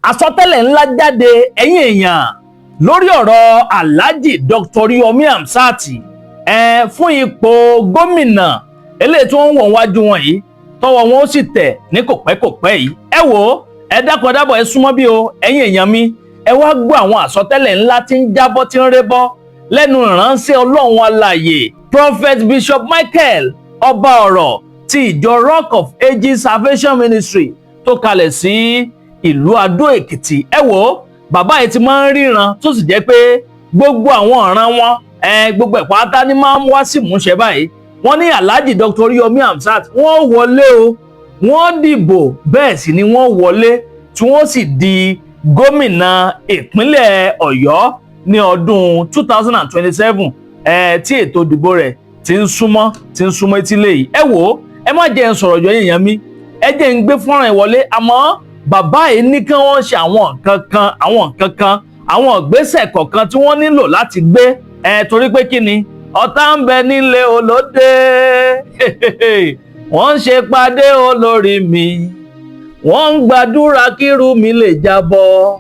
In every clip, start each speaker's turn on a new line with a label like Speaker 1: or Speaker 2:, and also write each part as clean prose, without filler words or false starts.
Speaker 1: Àsọtẹ́lẹ̀ ńlá jáde, ẹ̀yin èèyàn, lórí ọ̀rọ̀ Alhaji Dr. Oríyọmí Hamzat ẹ fún ipò gómìnà eléyìí tí wọ́n ń wọ̀ wájú wọn yìí, tọwọ́ wọn ó sì tẹ̀ ní kò pẹ́ kò pẹ́ yìí. Ẹ wò ó, ẹ dákun, ẹ dábọ̀, ẹ súnmọ́ bí o. Ẹ̀yin èèyàn mi, ẹ wá gbọ́ àwọn àsọtẹ́lẹ̀ ńlá tí ń jábọ́, tí ń rébọ́ lẹ́nu ìránṣẹ́ Ọlọ́run alààyè, Prophet Bishop Michael Ọba Ọ̀rọ̀ ti ìjọ Rock of Ages Salvation Ministry tó kalẹ̀ sí ìlú Adó Èkìtì. Ẹ wò ó, bàbá yìí ti máa ń ríran, tó sì jẹ́ pé gbogbo àwọn ọ̀ràn wọn ẹ, gbogbo ẹ̀ pátá ní máa ń wá sí ìmúṣẹ báyìí. Wọ́n ní Alhaji Dr. Oríyọmí Hamzat, wọ́n wọlé o, wọ́n dìbò, bẹ́ẹ̀ sì ni wọ́n wọlé, tí wọ́n sì di gómìnà ìpínlẹ̀ Ọ̀yọ́ ní ọdún 2027 ẹ, tí ètò ìdìbò rẹ̀ ti ń súnmọ́ etílé yìí. Ẹ wò ó, ẹ má jẹ́ ń sọ̀rọ̀ jọ, èèyàn mi, ẹ jẹ́ ń gbé fọ́nrán ìwọlé. Àmọ́ bàbá yìí ní kí wọ́n ṣe àwọn nǹkan kan, àwọn nǹkan kan, àwọn ìgbésẹ̀ kọ̀ọ̀kan tí wọ́n nílò láti gbé ẹ, torí pé kí ni, ọ̀tá ń bẹ nílé olóde, wọ́n ń ṣe pàdé olórí mi, wọ́n ń gbàdúrà kírú mi lè jábọ́,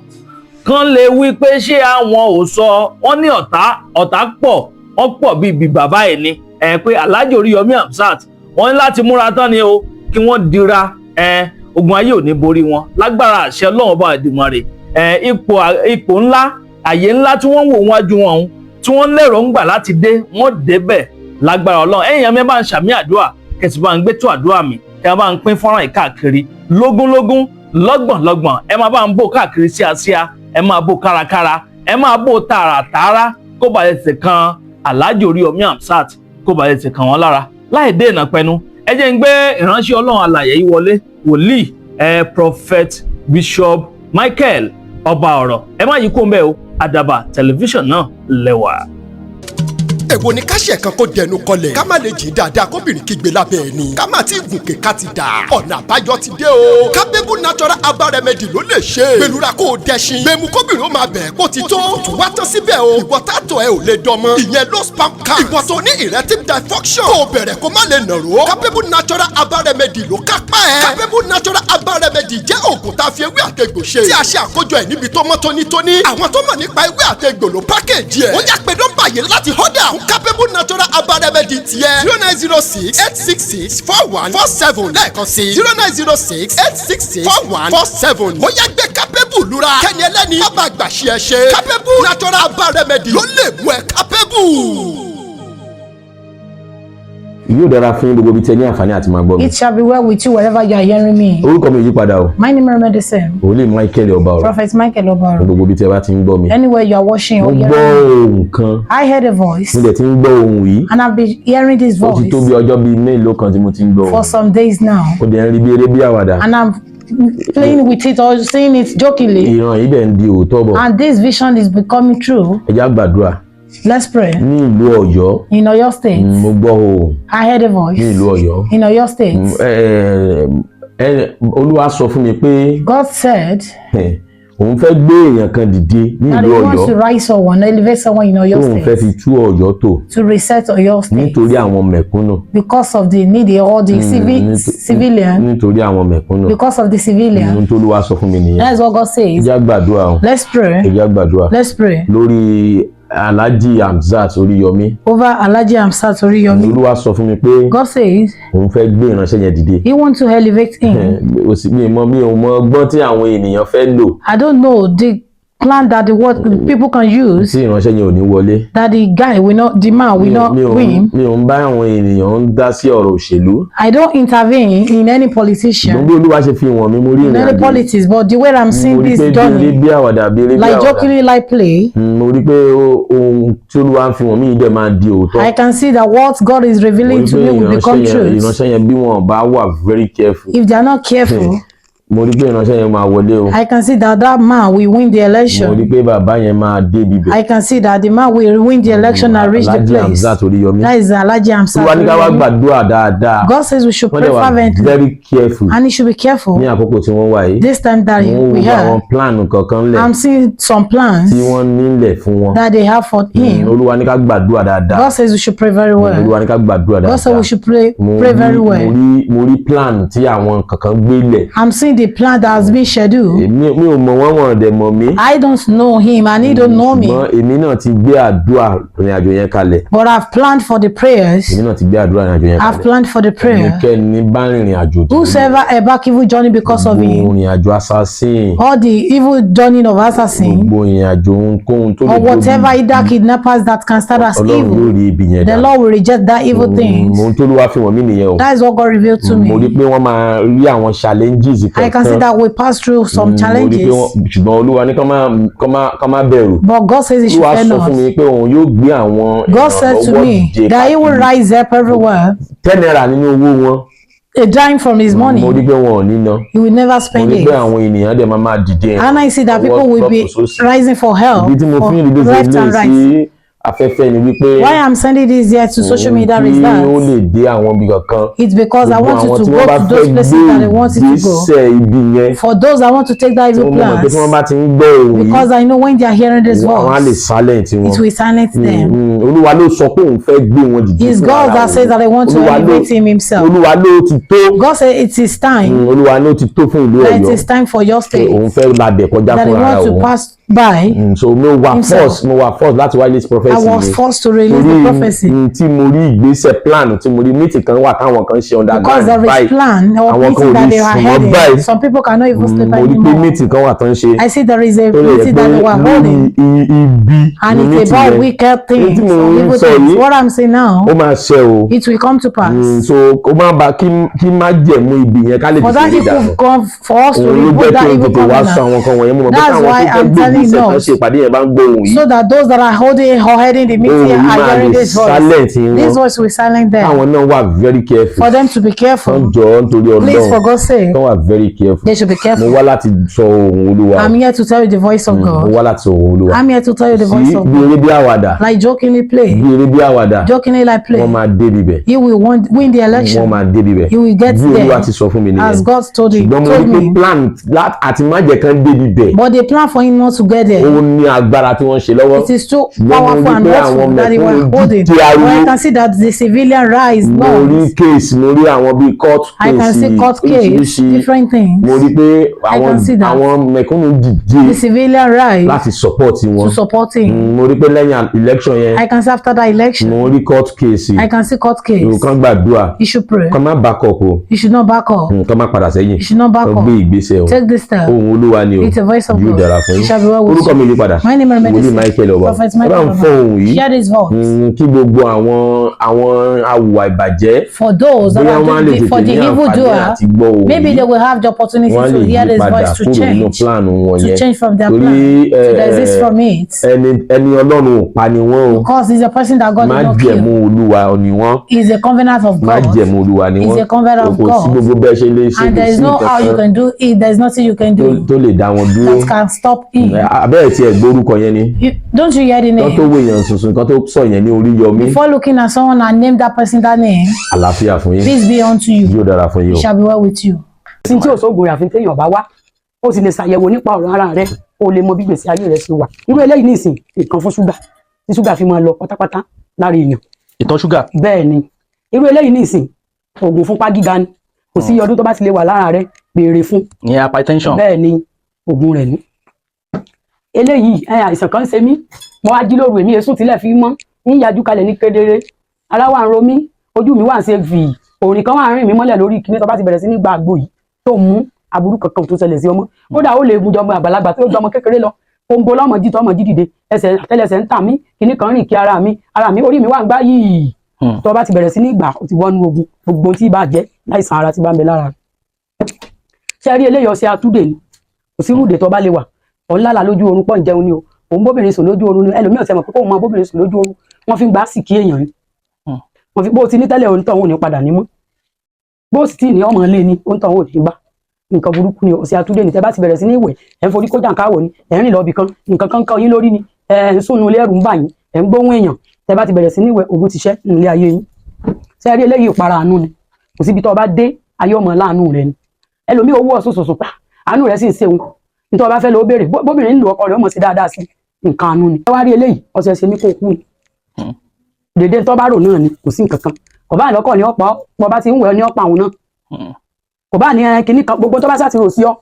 Speaker 1: kán lè wí pé ṣé àwọn ò sọ. Wọ́n ní ọ̀tá, ọ̀tá pọ̀, wọ́n pọ̀ bíi bí bàbá ẹ̀ ni ẹ pé Alhaji Oríyọmí Hamzat, wọ́n ní láti múra tán ni o, kí wọ́n dira ẹ. Ogun ayé ò ní borí wọn lágbára àṣẹ Ọlọ́run Ọba Èdùmàrè. Ẹ ipò ńlá, àyè ńlá tí wọ́n ń wò wájú wọn ọ̀hún, tí wọ́n lérò ń gbà láti dé, wọ́n débẹ̀ lágbára Ọlọ́run. Ẹ̀yin yẹn, bá ń ṣàmì àdúrà, kẹsì bá ń gbé tó àdúrà mi, kẹ bá ń pín fọ́nrán yìí káàkiri lógúnlógún, lọ́gbọ̀nlọ́gbọ̀n. Ẹ máa bá ń bò káàkiri síasíá, ẹ máa bò kárakára, ẹ máa bò tààràtààrà, kó bá lè tẹ̀ kan Alhaji Oríyọmí Hamzat, kó bá lè tẹ̀ kàn wọ́n lára. Láì dènà pẹnu, ẹ jẹ́ ń gbé ìránṣẹ́ Ọlọ́run alààyè yìí wọlé, wòlíì ẹ, Prophet Bishop Michael Ọba Ọ̀rọ̀. Ẹ má yí kó ń bẹ́ẹ̀ o, Àdàbà Tẹlifíṣàn náà lẹ́wà.
Speaker 2: Èwo ni ká ṣe kan kó dẹnu kọlẹ̀, ká má lè jìn dáadáa, kóbìnrin kígbe lábẹ́ ẹni, ká má ti gùnkè ká ti dà? Ọ̀nà àbáyọ ti dé o. Kábẹ́bù Natural Herbal Remedy ló lè ṣe. Gbẹlura kó o dẹṣin gbẹmú, kóbìnrin ó máa bẹ̀ kó ti tó. Kò tún wá tán síbẹ̀ o. Ìwọ tátọ̀ ẹ ò lè dọmọ, ìyẹn low sperm count. Ìwọ tó ní erectile dysfunction, kó o bẹ̀rẹ̀ kó má lè nàró, Kábẹ́bù Natural Herbal Remedy ló kápá ẹ̀. Kábẹ́bù Natural Herbal Remedy jẹ́ oògùn tá a fi ewé àtegbò ṣe, tí a ṣe àkójọ ẹ̀ níbi tó mọ́ tónítóní. Àwọn tó mọ̀ nípa ewé àtegbò ló package ẹ̀. Ó yá, pé nọ́mbà yìí láti order fún Capable Natural Herbal Remedy tiẹ̀: 09068664147. Lẹ́ẹ̀kan sí: 09068664147. Ó yá, gbé Capable lura, kẹ́ni ẹlẹ́ni má bàa gbà ṣe ẹ ṣe. Capable Natural Herbal Remedy ló lè mú ẹ capable.
Speaker 3: Yóò dára fún gbogbo ibi tí ẹ ní àǹfààní àti máa gbọ́ mi.
Speaker 4: It shall be well with you wherever you are hearing me.
Speaker 3: Orúkọ mi ò yí padà o.
Speaker 4: My name remains the same.
Speaker 3: Wòlíì Michael Ọba Ọ̀rọ̀.
Speaker 4: Prophet Michael Obaro.
Speaker 3: Gbogbo ibi tí ẹ bá ti ń gbọ́ mi.
Speaker 4: Anywhere you are watching
Speaker 3: Mo
Speaker 4: or
Speaker 3: gbọ́
Speaker 4: hearing me.
Speaker 3: ohùn kan.
Speaker 4: I heard a voice.
Speaker 3: Mo dẹ̀ ti ń gbọ́ ohùn yìí.
Speaker 4: And I've been hearing this
Speaker 3: Ó ti tó
Speaker 4: voice
Speaker 3: bí ọjọ́ bíi mélòó kan tí mo ti ń gbọ́
Speaker 4: for
Speaker 3: ohùn.
Speaker 4: some days now.
Speaker 3: Mo dẹ̀ ń rí bí eré bí àwàdà.
Speaker 4: And I'm playing with it or saying it jokingly.
Speaker 3: Ìran yìí dẹ̀ ń di òótọ́ bọ̀.
Speaker 4: And this vision is becoming true.
Speaker 3: Ẹ jẹ́ á gbàdúrà.
Speaker 4: Let's pray.
Speaker 3: Ní ìlú Ọ̀yọ́.
Speaker 4: In Oyo State,
Speaker 3: Mo gbọ́ ohùn.
Speaker 4: I heard a voice.
Speaker 3: Ní ìlú Ọ̀yọ́.
Speaker 4: In Oyo State,
Speaker 3: Ẹ, Olúwa sọ fún mi pé
Speaker 4: God said
Speaker 3: òun fẹ́ gbé èèyàn kan dìde ní
Speaker 4: that
Speaker 3: ìlú
Speaker 4: He wants
Speaker 3: Ọ̀yọ́,
Speaker 4: to rise someone, elevate someone in Oyo
Speaker 3: tóun fẹ́
Speaker 4: State
Speaker 3: fi tú Ọ̀yọ́ tò
Speaker 4: to reset Oyo State
Speaker 3: nítorí àwọn mẹ̀kúnnù.
Speaker 4: because of the needy or the civilian,
Speaker 3: Nítorí àwọn mẹ̀kúnnù.
Speaker 4: because of the civilian.
Speaker 3: Ohun tó Olúwa sọ fún mi nìyẹn.
Speaker 4: That's what God
Speaker 3: Ẹ
Speaker 4: says.
Speaker 3: jẹ́ á gbàdúrà o.
Speaker 4: Let's pray.
Speaker 3: Ẹ jẹ́ á gbàdúrà.
Speaker 4: Let's pray.
Speaker 3: Lórí Alhaji Hamzat Oríyọmí.
Speaker 4: Over Alhaji Hamzat Oriyomi.
Speaker 3: Olúwa sọ fún mi pé
Speaker 4: God says
Speaker 3: òun fẹ́ gbé ìránṣẹ́ yẹn dìde.
Speaker 4: He wants to elevate him.
Speaker 3: Ó sì mi mọ, mi ò mọ ọgbọ́n tí àwọn ènìyàn fẹ́ lò
Speaker 4: I don't know the plan that the world people can use
Speaker 3: tí ìránṣẹ́ yẹn ò ní wọlé.
Speaker 4: that the guy will not, the man will not
Speaker 3: Mi ò
Speaker 4: win.
Speaker 3: Mi ò ń bá àwọn ènìyàn ń dá sí ọ̀rọ̀ òṣèlú.
Speaker 4: I don't intervene in any politician,
Speaker 3: Ṣùgbọ́n bí Olúwa ṣe fi wọ̀n mi, mo rí
Speaker 4: in
Speaker 3: ìrìn
Speaker 4: any
Speaker 3: àjò.
Speaker 4: politics, but the way I'm
Speaker 3: Mo
Speaker 4: seeing
Speaker 3: rí
Speaker 4: this
Speaker 3: pé bí eré
Speaker 4: journey,
Speaker 3: bí àwàdà, bí eré bí
Speaker 4: like
Speaker 3: àwàdà.
Speaker 4: jokingly, like play,
Speaker 3: Mo rí pé ohun tí Olúwa ń fi wọ̀n mí yìí dẹ̀ máa di òótọ́.
Speaker 4: I can see that what God is
Speaker 3: Mo
Speaker 4: revealing
Speaker 3: rí
Speaker 4: to
Speaker 3: pé
Speaker 4: me will become
Speaker 3: ìránṣẹ́ yẹn
Speaker 4: truth.
Speaker 3: ìránṣẹ́ yẹn, bí wọn bá wà very careful,
Speaker 4: If they are not careful,
Speaker 3: mo rí pé ìránṣẹ́ yẹn máa wọlé o.
Speaker 4: I can see that that man will win the
Speaker 3: Mo rí
Speaker 4: election.
Speaker 3: pé bàbá yẹn máa débi bẹ̀.
Speaker 4: I can see that the man will win the election and reach the
Speaker 3: Alhaji
Speaker 4: place.
Speaker 3: Hamzat Oríyọmí.
Speaker 4: That is Alhaji Hamzat
Speaker 3: Olúwa ní ká wá
Speaker 4: Oriyomi.
Speaker 3: gbàdúrà dáadáa.
Speaker 4: God says we should
Speaker 3: Wọ́n
Speaker 4: pray
Speaker 3: dẹ̀ wà
Speaker 4: fervently
Speaker 3: very careful
Speaker 4: and he should be careful
Speaker 3: ní àkókò tí wọ́n wà yìí.
Speaker 4: this time that
Speaker 3: Wọ́n
Speaker 4: we
Speaker 3: wo àwọn
Speaker 4: have.
Speaker 3: plan kankan lẹ̀
Speaker 4: I'm seeing some plans
Speaker 3: tí wọ́n nílẹ̀ fún wọn.
Speaker 4: that they have for him.
Speaker 3: Olúwa ní ká gbàdúrà dáadáa.
Speaker 4: God says we should pray very well.
Speaker 3: Olúwa ní ká gbàdúrà
Speaker 4: God says
Speaker 3: dáadáa.
Speaker 4: we should pray,
Speaker 3: Mo
Speaker 4: pray
Speaker 3: rí
Speaker 4: very
Speaker 3: mo
Speaker 4: well.
Speaker 3: rí mo rí plan tí àwọn kankan gbé lẹ̀
Speaker 4: I'm seeing the plan that has been scheduled.
Speaker 3: Èmi mi ò mọ̀ wọ́n, wọ́n dẹ̀ mọ̀ mí.
Speaker 4: I don't know him and he don't know me,
Speaker 3: Ṣùgbọ́n èmi náà ti gbé àdúrà ìrìn àjò yẹn kalẹ̀.
Speaker 4: but I've planned for the prayers.
Speaker 3: Èmi náà ti gbé àdúrà ìrìn àjò yẹn
Speaker 4: I've
Speaker 3: kalẹ̀.
Speaker 4: planned for the prayer.
Speaker 3: Ẹnikẹ́ni bá rìnrìn àjò tó
Speaker 4: Whosoever embark evil journey because of
Speaker 3: gbogbo
Speaker 4: him,
Speaker 3: ìrìn àjò assassin,
Speaker 4: all the evil journey of assassin,
Speaker 3: gbogbo ìrìn àjò ohunkóhun tó lè
Speaker 4: or whatever
Speaker 3: dóbi,
Speaker 4: either kidnappers that can start as
Speaker 3: Ọlọ́run yóò
Speaker 4: evil,
Speaker 3: rí ibi yẹn
Speaker 4: the
Speaker 3: dànù.
Speaker 4: Lord will reject that evil things.
Speaker 3: Ohun tó ló wá fi wọ̀n mí nìyẹn o.
Speaker 4: That is what God revealed to
Speaker 3: Mo rí
Speaker 4: me.
Speaker 3: pé wọ́n máa rí àwọn challenges
Speaker 4: I can see
Speaker 3: kankan.
Speaker 4: that we pass through some
Speaker 3: Mo rí pé
Speaker 4: challenges,
Speaker 3: ṣùgbọ́n Olúwa ní kán má bẹ̀rù.
Speaker 4: but God says he should
Speaker 3: Olúwa
Speaker 4: fear
Speaker 3: sọ fún
Speaker 4: not.
Speaker 3: mi pé òun yóò gbé àwọn
Speaker 4: God said to
Speaker 3: ìrànlọ́wọ́
Speaker 4: me
Speaker 3: dìde
Speaker 4: that he will
Speaker 3: káàkiri.
Speaker 4: rise up everywhere,
Speaker 3: 10 naira nínú owó wọn,
Speaker 4: a dime from his
Speaker 3: mo rí
Speaker 4: money,
Speaker 3: pé wọn ò ní ná.
Speaker 4: he will never
Speaker 3: Mo
Speaker 4: spend
Speaker 3: rí
Speaker 4: it.
Speaker 3: pé àwọn ènìyàn dẹ̀ máa dìde
Speaker 4: And I see that
Speaker 3: ọwọ́
Speaker 4: people will be
Speaker 3: lọ́tùn sósì.
Speaker 4: rising for help,
Speaker 3: Ibi tí mo
Speaker 4: for
Speaker 3: fi ń rí
Speaker 4: left
Speaker 3: lóṣù
Speaker 4: and
Speaker 3: lè
Speaker 4: right.
Speaker 3: sí afẹ́fẹ́ ni wípé
Speaker 4: Why I'm sending this here to social media is
Speaker 3: kí ó
Speaker 4: that
Speaker 3: lè dé àwọn ibi kankan.
Speaker 4: it's because I
Speaker 3: Gbogbo
Speaker 4: want you
Speaker 3: àwọn
Speaker 4: to
Speaker 3: tí
Speaker 4: go
Speaker 3: wọ́n bá
Speaker 4: to those
Speaker 3: fẹ́
Speaker 4: places
Speaker 3: gbé
Speaker 4: that they want you to go.
Speaker 3: ìgbésẹ̀ ibi yẹn,
Speaker 4: For those that want to take that
Speaker 3: tí
Speaker 4: evil
Speaker 3: wọ́n mọ̀ pé tí wọ́n
Speaker 4: plans,
Speaker 3: bá ti ń gbọ́ ohùn yìí,
Speaker 4: because I know when they are hearing this
Speaker 3: àwọn á lè
Speaker 4: voice,
Speaker 3: silent wọn.
Speaker 4: it will silence them.
Speaker 3: Olúwa ló sọ pé òun fẹ́ gbé wọn dìde
Speaker 4: It's
Speaker 3: fún
Speaker 4: God
Speaker 3: ara
Speaker 4: that says
Speaker 3: òun.
Speaker 4: that I want to
Speaker 3: Olúwa
Speaker 4: elevate him himself.
Speaker 3: Olúwa ló ti tó.
Speaker 4: God said it is time,
Speaker 3: Olúwa ló ti tó fún ìlú
Speaker 4: that it
Speaker 3: Ọ̀yọ́,
Speaker 4: is time for your
Speaker 3: pé
Speaker 4: state,
Speaker 3: òun fẹ́ labẹ̀ kọjá
Speaker 4: that he
Speaker 3: fún ara
Speaker 4: wants to
Speaker 3: òun.
Speaker 4: pass by
Speaker 3: So mo wà
Speaker 4: himself.
Speaker 3: force mo wà force láti wá release
Speaker 4: I
Speaker 3: prophecy
Speaker 4: was
Speaker 3: mi
Speaker 4: forced to release the
Speaker 3: torí
Speaker 4: prophecy
Speaker 3: tí mo rí ìgbésẹ̀ plan tí mo rí, meeting kan wà táwọn kan ṣe
Speaker 4: because
Speaker 3: underground
Speaker 4: there is
Speaker 3: báyìí.
Speaker 4: plan or
Speaker 3: Àwọn kan
Speaker 4: meeting
Speaker 3: ò
Speaker 4: that
Speaker 3: lè
Speaker 4: they are
Speaker 3: sùn mọ́
Speaker 4: heading.
Speaker 3: báyìí.
Speaker 4: Some people cannot even sleep
Speaker 3: Mo rí pé
Speaker 4: anymore.
Speaker 3: meeting kan wà tó ń ṣe
Speaker 4: I see there is a
Speaker 3: tó lè jẹ́
Speaker 4: meeting
Speaker 3: pé
Speaker 4: that they were
Speaker 3: lórí
Speaker 4: holding,
Speaker 3: ibi
Speaker 4: and
Speaker 3: ni
Speaker 4: it's
Speaker 3: meeting
Speaker 4: about
Speaker 3: yẹn.
Speaker 4: wicked
Speaker 3: Ohun
Speaker 4: things,
Speaker 3: tí mo
Speaker 4: or
Speaker 3: ń
Speaker 4: evil
Speaker 3: sọ
Speaker 4: things.
Speaker 3: yìí,
Speaker 4: What I'm saying now,
Speaker 3: ó máa ṣẹ o.
Speaker 4: it will come to pass.
Speaker 3: So kó má ba kí má jẹ̀mú ibi yẹn ká lè
Speaker 4: For
Speaker 3: tètè
Speaker 4: that
Speaker 3: rí
Speaker 4: evil
Speaker 3: dànù.
Speaker 4: come for us to
Speaker 3: Òun ló
Speaker 4: remove
Speaker 3: jẹ́
Speaker 4: that
Speaker 3: kí n
Speaker 4: evil
Speaker 3: tètè wá sọ
Speaker 4: covenant.
Speaker 3: àwọn kan wọ̀nyẹn. Mo mọ̀ pé
Speaker 4: That's
Speaker 3: táwọn
Speaker 4: why
Speaker 3: tó fẹ́
Speaker 4: I'm
Speaker 3: gbé
Speaker 4: telling
Speaker 3: ìgbésẹ̀ kan
Speaker 4: us.
Speaker 3: ṣe ìpàdé yẹn bá ń gbọ́ ohùn yìí,
Speaker 4: So that those that are holding or heading the
Speaker 3: ohùn
Speaker 4: meeting
Speaker 3: yìí
Speaker 4: are
Speaker 3: máa
Speaker 4: hearing
Speaker 3: lè
Speaker 4: this voice.
Speaker 3: silent
Speaker 4: This
Speaker 3: wọn,
Speaker 4: voice will silence them.
Speaker 3: káwọn náà wà very careful.
Speaker 4: For them to be
Speaker 3: Kán
Speaker 4: careful.
Speaker 3: jọ nítorí
Speaker 4: Please, for
Speaker 3: Ọlọ́run,
Speaker 4: God's sake,
Speaker 3: kán wà very careful.
Speaker 4: they should be
Speaker 3: Mo
Speaker 4: careful.
Speaker 3: wá láti sọ ohùn Olúwa.
Speaker 4: I'm here to tell you the voice of
Speaker 3: Mo
Speaker 4: God.
Speaker 3: wá láti sọ ohùn Olúwa.
Speaker 4: I'm here to tell you the
Speaker 3: Sí
Speaker 4: voice of
Speaker 3: bí
Speaker 4: God.
Speaker 3: eré bí àwàdà,
Speaker 4: Like jokingly play,
Speaker 3: bí eré bí àwàdà,
Speaker 4: jokingly like
Speaker 3: wọ́n
Speaker 4: play.
Speaker 3: máa débi bẹ̀.
Speaker 4: He will win the
Speaker 3: Wọ́n
Speaker 4: election.
Speaker 3: máa débi bẹ̀
Speaker 4: He will get
Speaker 3: bí Olúwa
Speaker 4: there.
Speaker 3: ti sọ fún mi
Speaker 4: As
Speaker 3: nìyẹn.
Speaker 4: God told him,
Speaker 3: Ṣùgbọ́n mo
Speaker 4: told
Speaker 3: rí pé
Speaker 4: me.
Speaker 3: plan àti má jẹ́ kán débi bẹ̀,
Speaker 4: But they plan for him not to get there.
Speaker 3: ó ní agbára tí wọ́n ṣe lọ́wọ́.
Speaker 4: It is too
Speaker 3: Ṣùgbọ́n mo
Speaker 4: powerful
Speaker 3: rí
Speaker 4: and
Speaker 3: pé
Speaker 4: forceful
Speaker 3: àwọn
Speaker 4: that they were
Speaker 3: mẹ̀kúnnù
Speaker 4: holding.
Speaker 3: dìde
Speaker 4: But I
Speaker 3: ariwo.
Speaker 4: can see that the civilian rise
Speaker 3: Mo rí
Speaker 4: noise.
Speaker 3: case, mo rí àwọn bíi court
Speaker 4: I can
Speaker 3: case
Speaker 4: see court case,
Speaker 3: oríṣiríṣi.
Speaker 4: different things.
Speaker 3: Mo rí pé
Speaker 4: I
Speaker 3: àwọn
Speaker 4: can see that.
Speaker 3: àwọn mẹ̀kúnnù dìde
Speaker 4: The civilian rise
Speaker 3: láti support wọn.
Speaker 4: to support him.
Speaker 3: Mo rí pé lẹ́yìn election yẹn,
Speaker 4: I can see after that election,
Speaker 3: mo rí court case.
Speaker 4: I can see court case.
Speaker 3: Kán gbàdúrà,
Speaker 4: You should pray.
Speaker 3: kán má back up o.
Speaker 4: You should not back up.
Speaker 3: Kán má padà sẹ́yìn.
Speaker 4: You should not back
Speaker 3: Kán
Speaker 4: up.
Speaker 3: gbé ìgbésẹ̀ o.
Speaker 4: Take this step.
Speaker 3: Ohùn Olúwa ni o.
Speaker 4: It's a voice of
Speaker 3: Yóò
Speaker 4: God.
Speaker 3: dára fún
Speaker 4: It
Speaker 3: yín.
Speaker 4: shall be well with
Speaker 3: Orúkọ
Speaker 4: you.
Speaker 3: mi ní padà,
Speaker 4: My name is
Speaker 3: Wòlíì Michael Ọba.
Speaker 4: Prophet
Speaker 3: Ẹ bá
Speaker 4: Michael
Speaker 3: ń fọ ohùn
Speaker 4: Oba.
Speaker 3: yìí,
Speaker 4: Share this voice.
Speaker 3: kí gbogbo àwọn awùwà ìbàjẹ́,
Speaker 4: For those that
Speaker 3: bóyá
Speaker 4: are
Speaker 3: wọ́n á lè
Speaker 4: doing
Speaker 3: tètè
Speaker 4: for the
Speaker 3: ní
Speaker 4: evil
Speaker 3: àǹfààní
Speaker 4: doer,
Speaker 3: àti gbọ́ ohùn
Speaker 4: maybe
Speaker 3: yìí,
Speaker 4: they will have the opportunity
Speaker 3: wọ́n á
Speaker 4: to
Speaker 3: lè
Speaker 4: hear
Speaker 3: yí
Speaker 4: this
Speaker 3: padà
Speaker 4: voice to
Speaker 3: kúrò nínú
Speaker 4: change,
Speaker 3: plan wọn
Speaker 4: to
Speaker 3: yẹn,
Speaker 4: change from their
Speaker 3: torí
Speaker 4: plan, to desist from it.
Speaker 3: ẹni Ọlọ́run ò pa ni wọ́n o.
Speaker 4: Because he's a person that God did not kill.
Speaker 3: Májẹ̀mú Olúwa ni wọ́n.
Speaker 4: He's a covenant of God.
Speaker 3: Májẹ̀mú Olúwa ni
Speaker 4: He's
Speaker 3: wọ́n.
Speaker 4: a covenant of
Speaker 3: Kò sí
Speaker 4: God.
Speaker 3: gbogbo bẹ́ẹ̀ ṣe lè ṣe,
Speaker 4: And
Speaker 3: kò
Speaker 4: there is
Speaker 3: sí
Speaker 4: no
Speaker 3: nǹkan
Speaker 4: how you
Speaker 3: kan
Speaker 4: can do it. There is nothing you can do
Speaker 3: tó lè dá wọn dúró.
Speaker 4: that can stop him.
Speaker 3: Abẹ́rẹ́ tí ẹ̀ gbórúkọ yẹn ni.
Speaker 4: Don't you hear the
Speaker 3: Kán tó
Speaker 4: name?
Speaker 3: wo èèyàn tuntun kan tó sọ yẹn ní Oríyọmí.
Speaker 4: Before looking at someone and name that person that name,
Speaker 3: Àlàáfíà fún yín.
Speaker 4: peace be unto you.
Speaker 3: Yóò dára fún yín
Speaker 4: It
Speaker 3: o.
Speaker 4: shall be well with you.
Speaker 5: Sí tí òṣogbo rẹ̀ àfi téèyàn bá wá, ó sì lè ṣàyẹ̀wò nípa ọ̀rọ̀ ara rẹ̀, ó lè mọ bí gbèsè ayé rẹ̀ ṣe wà. Irú eléyìí nìsín, nǹkan fún ṣúgà tí ṣúgà fi máa lọ pátápátá lára èèyàn.
Speaker 1: Ìtọ̀ ṣúgà.
Speaker 5: Bẹ́ẹ̀ ni, irú eléyìí nìsín, oògùn fúnpá gíga ni. Kò sí ọdún tó bá ti lè wà lára rẹ̀, béèrè fún.
Speaker 1: Ní hypertension.
Speaker 5: Bẹ́ẹ̀ ni, oògùn rẹ̀ ní. Eléyìí ẹ, àìsàn kan ń ṣe mí, mo wá jí lóru, èmi èsùn tilẹ̀ fi mọ́ ń yajú kalẹ̀ ní kedere, ara wà ń ro mí, ojú mi wà ń ṣe fì, òrìn kan wà ń rìn mí mọ́lẹ̀ lórí kíní. Tó bá ti bẹ̀rẹ̀ sí ní gba àgbo yìí tó mú, aburú kankan tó ṣẹlẹ̀ sí ọmọ, kódà ó lè gun jọmọ àgbàlagbà tó jọmọ kékeré lọ. Kóńbó lọ́mọ jí tọmọ jí dìde, ẹsẹ̀ àtẹ́lẹsẹ̀ ń tà mí, kíní kan rìn kí ara mi, orí mi wà ń gbá yìí. Tó bá ti bẹ̀rẹ̀ sí ní gbà, ó ti wọnú ogun gbogbo tí bá jẹ́ láìsàn ara tí bá ń bẹ lára rẹ̀. Ṣe rí eléyìí, ọṣẹ atúndè ni. Kò sí rúdè tó bá lè wà, òun lálàá lójú oorun pọ̀ ń jẹun ni o, òun bóbìnrin sùn lójú oorun ni. Ẹlòmíràn ti mọ̀ pé kóun máa bóbìnrin sùn lójú oorun, wọ́n fi ń gbá sìkí èèyàn ni. Wọ́n fi bó o ti ní tẹ́lẹ̀, òun tán òun ní padà ní mọ́, bó o sì tí ní ọmọ ilé ni òun tán òun ní gbá. Nǹkan burúkú ni ọṣẹ atúndè ni. Tẹ́ bá ti bẹ̀rẹ̀ sí ní ìwẹ̀, ẹ̀ ń forí kó jàǹkáwọ̀ ni, ẹ̀ ń rìn lọ ibì kan, nǹkan kan kọ́ yín lórí ni, ẹ̀ ń sùn ilé, ẹ̀rù ń bà yín, ẹ̀ ń gbóhùn èèyàn, tẹ́ bá ti bẹ̀rẹ̀ sí ní ìwẹ̀, ogun ti ṣẹ́ nílé ayé yín. Ṣé rí eléyìí, ìpara àánú ni. Kò síbi tó o bá dé, ayé ọmọ láàánú rẹ ni. Ẹlòmíì owó ọ̀sùn sùsùn pa àánú rẹ sì ń ṣeun nítorí ọba fẹ́ lọ ó béèrè. Bóbìnrin ń lo ọkọ rẹ̀, ọmọ sí dáadáa sí nǹkan àánú ni. Ẹ wá rí eléyìí, ọ̀sẹ̀ ṣe mí kó kú ni, dèdè tó bá rò náà ni. Kò sí nǹkan kan kò bá àlọ́kọ̀ ní ọ̀pọ̀ bọ́ bá ti ń wẹ̀ ní ọ̀pọ̀ àwọn náà. Kò bá ní ẹ kinní kan, gbogbo tó bá sá ti rò sí ọ,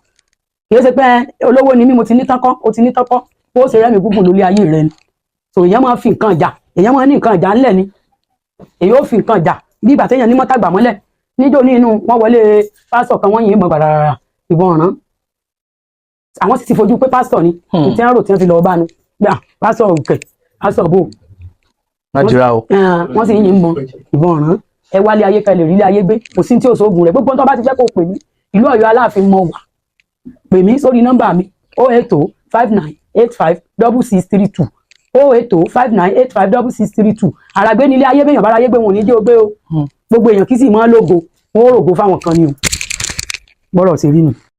Speaker 5: kì í ṣe pé ẹ, olówó ni mí, mo ti ní tán kọ́, o ti ní tán kọ́, bó ṣe rẹ́mi gúngùn lórí ayé rẹ ni. So èèyàn máa fi nǹkan jà, èèyàn máa ní nǹkan jà ńlẹ̀ ni, èyí ó fi nǹkan jà bí ìgbà téèyàn ní mọ́tàgbà mọ́lẹ̀. Níjó ní inú wọn wọlé pásítọ̀ kan, wọ́n yìn ín mọ́ gbàràrà, ìbọn ọ̀ràn. Àwọn sì ti fojú pé pásítọ̀ ni tí wọ́n rò tí wọ́n fi lọ́ọ́ bá nu gbà pásítọ̀ òkè, pásítọ̀ bò.
Speaker 1: Má jìra o.
Speaker 5: Wọ́n sì ń yìn mọ́ ìbọn ọ̀ràn. Ẹ wálé ayé kan lè rí ilé ayé gbé, kò sí tí ò sóògùn rẹ̀. Gbogbo tó bá ti fẹ́ kó pè mí, ìlú Ọ̀yọ́ Aláàfin mọ wà. Pè mí sórí nọ́mbà mi, 08059856632, 08059856632. Àràgbé nílé ayé, bẹ́yàn bára ayé gbé, wọn ò ní dé o gbé o. Gbogbo èèyàn kì í sì máa lógo, wọn ó rògo fáwọn kan ni o. Bọ́rọ̀ ṣe rí nù.